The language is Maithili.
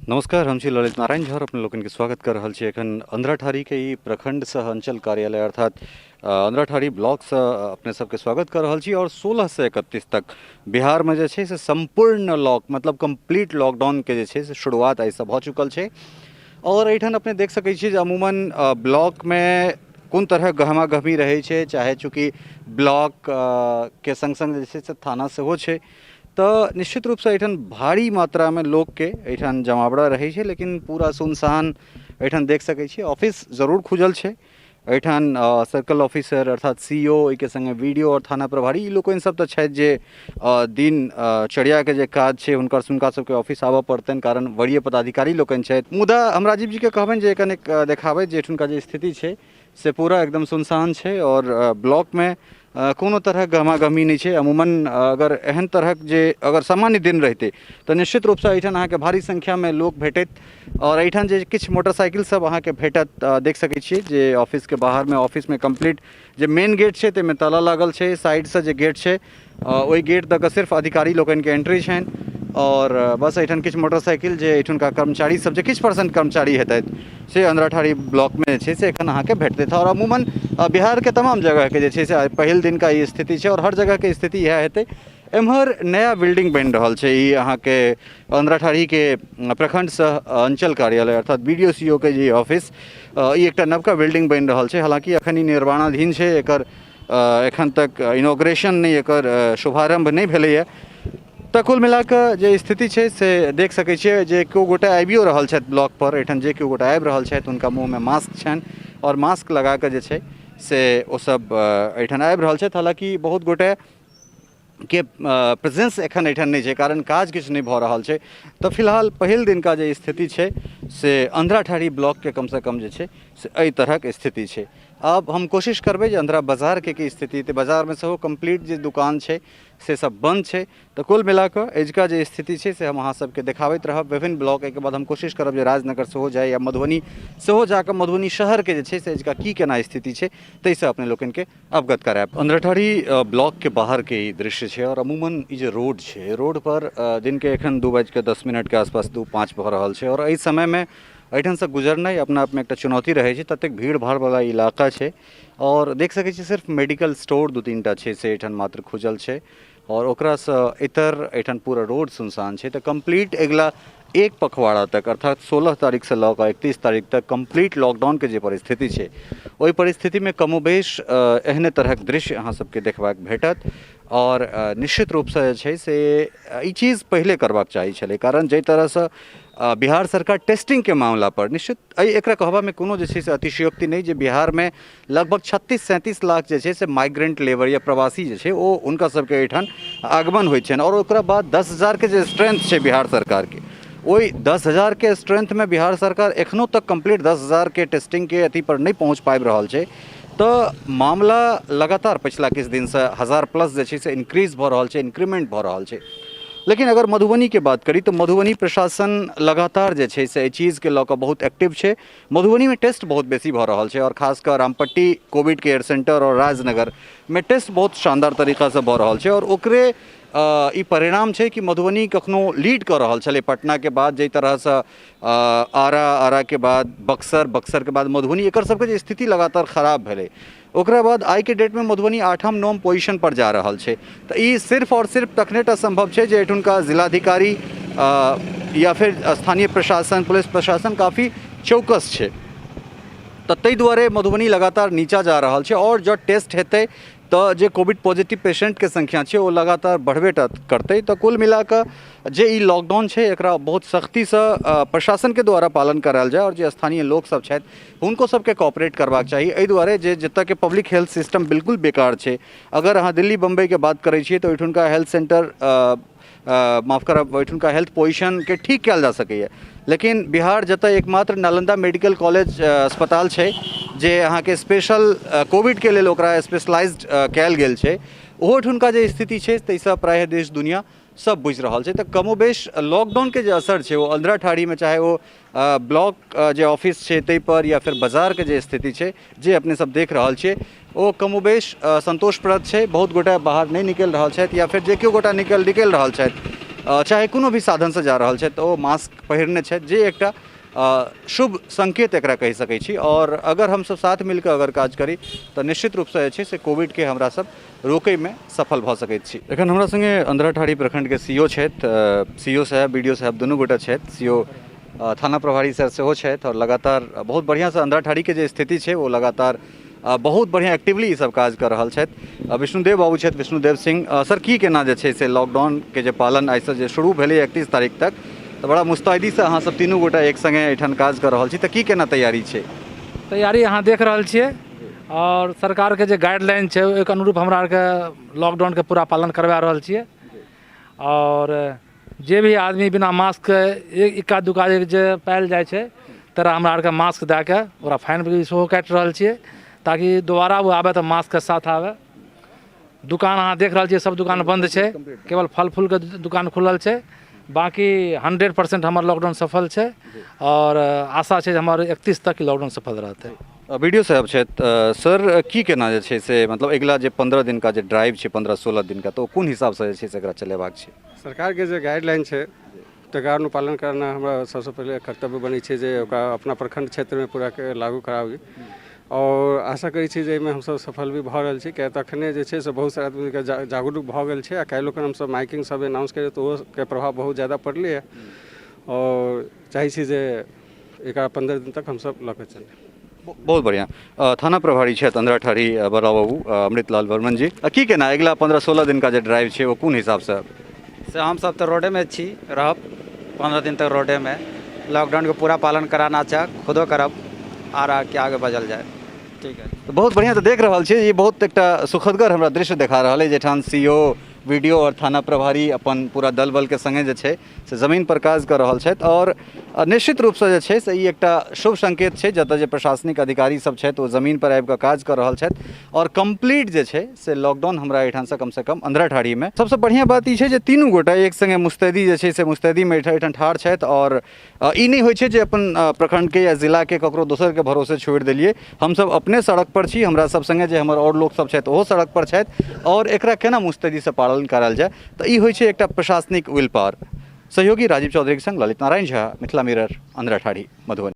नमस्कार, हम छी ललित नारायण झा और अपने लोकनि के स्वागत कर रहल छी एखन अंधराठाढ़ी के ई प्रखंड सह अंचल कार्यालय अर्थात अंधराठाढ़ी ब्लॉक से अपने सबके स्वागत कर रहल छी। और 16 से 31 तक बिहार में जे छै से संपूर्ण लॉक मतलब कंप्लीट लॉकडाउन के जे छै से शुरुआत एहिसँ भऽ चुकल छै। और एहिठाम अपने देख सकै छी जे अमूमन ब्लॉक में कोन तरहक गहमा गहमी रहै छै, चाहे चूँकि ब्लॉक के संग संग जे छै से थाना सेहो छै, तऽ निश्चित रूपसँ एहिठाम भारी मात्रामे लोकके एहिठाम जमावड़ा रहै छै। लेकिन पूरा सुनसान एहिठाम देख सकै छी। ऑफिस जरूर खुजल छै एहिठाम, सर्कल ऑफिसर अर्थात सी ओ, ओहिके सङ्गे बी डी ओ आओर थाना प्रभारी, ई लोकनि सब तऽ छथि जे दिन चर्याके जे काज छै हुनका सबके ऑफिस आबऽ पड़तनि, कारण वरीय पदाधिकारी लोकनि छथि। मुदा हम राजीव जीके कहबनि जे कनिक देखाबथि जे एहिठुनका जे स्थिति छै से पूरा एकदम सुनसान छै आओर ब्लॉकमे कोनो तरहक गहमा गहमी नहि छै। अमूमन अगर एहन तरहक जे अगर सामान्य दिन रहितै तऽ निश्चित रूपसँ एहिठाम अहाँके भारी संख्यामे लोक भेटैत। आओर एहिठाम जे किछु मोटरसाइकिल सब अहाँके भेटत, देख सकै छियै जे ऑफिसके बाहरमे ऑफिसमे कम्प्लीट जे मेन गेट छै ताहिमे ताला लागल छै, साइडसँ जे गेट छै ओहि गेट दऽ कऽ सिर्फ अधिकारी लोकनिके एंट्री छनि। आओर बस एहिठाम किछु मोटरसाइकिल जे एहिठुनका कर्मचारी सब जे किछु परसेंट कर्मचारी हेतथि से अंधराठाढ़ी ब्लॉकमे जे छै से एखन अहाँके भेटतै। आओर अमूमन बिहारके तमाम जगहके जे छै से पहिल दिनका ई स्थिति छै आओर हर जगहके स्थिति इएह हेतै। एम्हर नया बिल्डिंग बनि रहल छै, ई अहाँके अंधराठाढ़ीके प्रखंड सह अंचल कार्यालय अर्थात B D O C O के जे ऑफिस, ई एकटा नवका बिल्डिंग बनि रहल छै। हालाँकि एखन ई निर्माणाधीन छै, एकर एखन तक इनॉग्रेशन नहि, एकर शुभारम्भ नहि भेलैए। तऽ कुल मिलाकऽ जे स्थिति छै से देख सकै छियै जे केओ गोटा आबियो रहल छथि ब्लॉकपर, एहिठाम जे केओ गोटा आबि रहल छथि हुनका मुँहमे मास्क छनि आओर मास्क लगाकऽ जे छै से ओसब एहिठाम आबि रहल छथि। हालाँकि बहुत गोटे के प्रेजेंस एखन एहिठाम नहि छै, कारण काज किछु नहि भऽ रहल छै। तऽ फिलहाल पहिल दिनका जे स्थिति छै से अंधराठाढ़ी ब्लॉकके कमसँ कम जे छै से एहि तरहक स्थिति छै। आब हम कोशिश करबै जे अंधरा बाजारके की स्थिति, तऽ बाजारमे सेहो कम्प्लीट जे दुकान छै से सब बन्द छै। तऽ कुल मिलाकऽ एजुका जे स्थिति छै से हम अहाँ सबके देखाबैत रहब विभिन्न ब्लॉक। एहिके बाद हम कोशिश करब जे राजनगर सेहो जाइ या मधुबनी सेहो जाकऽ मधुबनी शहरके जे छै से एजुका की केना स्थिति छै ताहिसँ अपने लोकनिके अवगत करायब। अंधराठाढ़ी ब्लॉकके बाहरके ई दृश्य छै आओर अमूमन ई जे रोड छै, रोडपर दिनके एखन 2:10 के आसपास, 2:05 भऽ रहल छै आओर एहि समयमे एहिठामसँ गुजरनाइ अपना आपमे एकटा चुनौती रहै छै, ततेक भीड़ भाड़वला इलाका छै। आओर देख सकै छी सिर्फ मेडिकल स्टोर 2-3 टा छै से एहिठाम मात्र खुजल छै आओर ओकरासँ इतर एहिठाम पूरा रोड सुनसान छै। तऽ कम्प्लीट अगिला एक पखवाड़ा तक अर्थात 16 तारीखसँ लऽ कऽ 31 तारीख तक कम्प्लीट लॉकडाउनके जे परिस्थिति छै ओहि परिस्थितिमे कमोबेश एहने तरहक दृश्य अहाँ सबके देखबाक भेटत। आओर निश्चित रूपसँ जे छै से ई चीज पहिले करबाक चाही छलै, कारण जाहि तरहसँ बिहार सरकार टेस्टिंगके मामलापर निश्चित एहि एकरा कहबामे कोनो जे छै से अतिशयोक्ति नहि जे बिहारमे लगभग 36-37 लाख जे छै से माइग्रेंट लेबर या प्रवासी जे छै ओ हुनका सबके एहिठाम आगमन होइ छनि। आओर ओकरा बाद 10 हजारके जे स्ट्रेंथ छै बिहार सरकारके, ओहि 10 हजारके स्ट्रेंथमे बिहार सरकार एखनो तक कम्प्लीट 10 हजारके टेस्टिंगके अथी पर नहि पहुँच पाबि रहल छै। तऽ मामला लगातार पछिला किछु दिनसँ 1000 प्लस जे छै से इन्क्रीज भऽ रहल छै, इन्क्रीमेंट भऽ रहल छै। लेकिन अगर मधुबनीके बात करी तऽ मधुबनी प्रशासन लगातार जे छै से एहि चीजके लऽ कऽ बहुत एक्टिव छै। मधुबनीमे टेस्ट बहुत बेसी भऽ रहल छै आओर खास कऽ रामपट्टी कोविड केयर सेंटर आओर राजनगरमे टेस्ट बहुत शानदार तरीकासँ भऽ रहल छै। आओर ओकरे ई परिणाम छै कि मधुबनी कखनो लीड कऽ रहल छलै पटनाके बाद, जाहि तरहसँ आरा, आराके बाद बक्सर, बक्सरके बाद मधुबनी, एकर सबके जे स्थिति लगातार खराब भेलै ओकरा बाद आइके डेटमे मधुबनी 8म 9म पोजिशनपर जा रहल छै। तऽ ई सिर्फ आओर सिर्फ तखने टा सम्भव छै जे एहिठुनका जिलाधिकारी या फिर स्थानीय प्रशासन, पुलिस प्रशासन काफी चौकस छै। तऽ ताहि दुआरे मधुबनी लगातार नीचा जा रहल छै। आओर जँ टेस्ट हेतै तऽ जे कोविड पॉजिटिव पेशेंटके संख्या छै ओ लगातार बढ़बे टा करतै। तऽ कुल मिलाकऽ जे ई लॉकडाउन छै एकरा बहुत सख्तीसँ प्रशासनके द्वारा पालन करायल जाय आओर जे स्थानीय लोकसभ छथि हुनको सबके कॉपरेट करबाक चाही। एहि दुआरे जे जतऽके पब्लिक हेल्थ सिस्टम बिल्कुल बेकार छै। अगर अहाँ दिल्ली बम्बईके बात करै छियै तऽ ओहिठुनका हेल्थ सेंटर, माफ करब, ओहिठुनका हेल्थ पोजिशनके ठीक कयल जा सकैए, लेकिन बिहार जतऽ एकमात्र नालन्दा मेडिकल कॉलेज अस्पताल छै जे अहाँके स्पेशल कोविडके लेल ओकरा स्पेशलाइज्ड कयल गेल छै, ओहोठुनका जे स्थिति छै ताहिसँ प्रायः देश दुनिया सब बुझि रहल छै। तऽ कमोबेश लॉकडाउनके जे असर छै ओ अंधराठाढ़ीमे, चाहे ओ ब्लॉक जे ऑफिस छै ताहिपर या फेर बाजारके जे स्थिति छै जे अपने सब देख रहल छियै, ओ कमोबेश सन्तोषप्रद छै। बहुत गोटा बाहर नहि निकलि रहल छथि या फेर जे केओ गोटा निकलि रहल छथि चाहे कोनो भी साधनसँ जा रहल छथि तऽ ओ मास्क पहिरने छथि, जे एकटा शुभ संकेत एकरा कहि सकै छी। आओर अगर हमसभ साथ मिलके अगर काज करी तऽ निश्चित रूपसँ जे छै से कोविडके हमरा सब रोकैमे सफल भऽ सकैत छी। एखन हमरा सङ्गे अंधराठाढ़ी प्रखंडके सी ओ छथि, सी ओ साहेब, बी डी ओ साहेब दुनू गोटा छथि, सी ओ थाना प्रभारी सर सेहो छथि आओर लगातार बहुत बढ़िआँसँ अंधराठाढ़ीके जे स्थिति छै ओ लगातार बहुत बढ़िआँ एक्टिवली ई सब काज कऽ रहल छथि। विष्णुदेव बाबू छथि, विष्णुदेव सिंह सर, की केना जे छै से लॉकडाउनके जे पालन आइसँ जे शुरू भेलै 31 तारीख तक, तऽ बड़ा मुस्तैदीसँ अहाँ सब तीनू गोटा एक सङ्गे एहिठाम काज कऽ रहल छी, तऽ की केना तैयारी छै? तैयारी अहाँ देख रहल छियै आओर सरकारके जे गाइडलाइन छै ओहिके अनुरूप हमरा आरके लॉकडाउनके पूरा पालन करवा रहल छियै। आओर जे भी आदमी बिना मास्कके इक्का दुक्का जे पायल जाइ छै तकरा हमरा आरके मास्क दए कऽ ओकरा फाइन भी सेहो काटि रहल छियै ताकि दोबारा ओ आबय तऽ मास्कके साथ आबय। दुकान अहाँ देख रहल छियै सब दुकान बन्द छै, केवल फल फूलके दुकान खुलल छै, बाँकी 100% हमर लॉकडाउन सफल छै आओर आशा छै जे हमर 31 तक लॉकडाउन सफल रहतै। बी डी ओ साहब छथि, सर की केना जे छै से मतलब अगिला जे 15 दिनका जे ड्राइव छै, 15-16 दिनका, तऽ ओ कोन हिसाबसँ जे छै से एकरा चलेबाक छै? सरकारके जे गाइडलाइन छै तकरा अनुपालन करना हमरा सबसँ पहिले कर्तव्य बनै छै जे ओकरा अपना प्रखण्ड क्षेत्रमे पूराके लागू कराबी आओर आशा करै छी जे एहिमे हमसब सफल भी भऽ रहल छी, किएक तऽ एखने जे छै से बहुत सारा आदमीके जागरूक भऽ गेल छै आ काल्हिओ खन हमसब माइकिंग सब एनाउंस केलियै तऽ ओहोके प्रभाव बहुत ज्यादा पड़लैए आओर चाहै छी जे एकरा 15 दिन तक हमसब लऽ कऽ चली। बहुत बढ़िआँ। थाना प्रभारी छथि अंधराठाढ़ी बड़ा बाबू अमृतलाल वर्मन जी, की केना अगिला 15-16 दिनका जे ड्राइव छै ओ कोन हिसाबसँ? से हमसब तऽ रोडेमे छी, रहब 15 दिन तक रोडेमे, लॉकडाउनके पूरा पालन कराना छै, खुदो करब आर आगे आगे बजल जाय। ठीक है, तऽ बहुत बढ़िआँ। तऽ देख रहल छी ई बहुत एकटा सुखदगर हमरा दृश्य देखा रहल अइ जाहिठाम सी ओ, बी डी ओ आओर थाना प्रभारी अपन पूरा दल बलके सङ्गे जे छै से जमीन पर काज कऽ रहल छथि आओर निश्चित रूपसँ जे छै से ई एकटा शुभ संकेत छै जतऽ जे प्रशासनिक अधिकारी सब छथि ओ जमीन पर आबि कऽ काज कऽ रहल छथि आओर कम्प्लीट जे छै से लॉकडाउन हमरा एहिठामसँ कमसँ कम अंधराठाढ़ीमे। सबसँ बढ़िआँ बात ई छै जे तीनू गोटा एक सङ्गे मुस्तैदी जे छै से मुस्तैदीमे एहिठाम ठाढ़ छथि आओर ई नहि होइ छै जे अपन प्रखण्डके या जिलाके ककरो दोसरके भरोसे छोड़ि देलियै, हमसब अपने सड़क पर छी, हमरा सब सङ्गे जे हमर आओर लोक सब छथि ओहो सड़क पर छथि आओर एकरा केना मुस्तैदीसँ पालन करायल जाय, तऽ ई होइ छै एकटा प्रशासनिक will power. सहयोगी राजीव चौधरीके सङ्ग ललित नारायण झा, मिथिला मिरर, अंधराठाढ़ी, मधुबनी।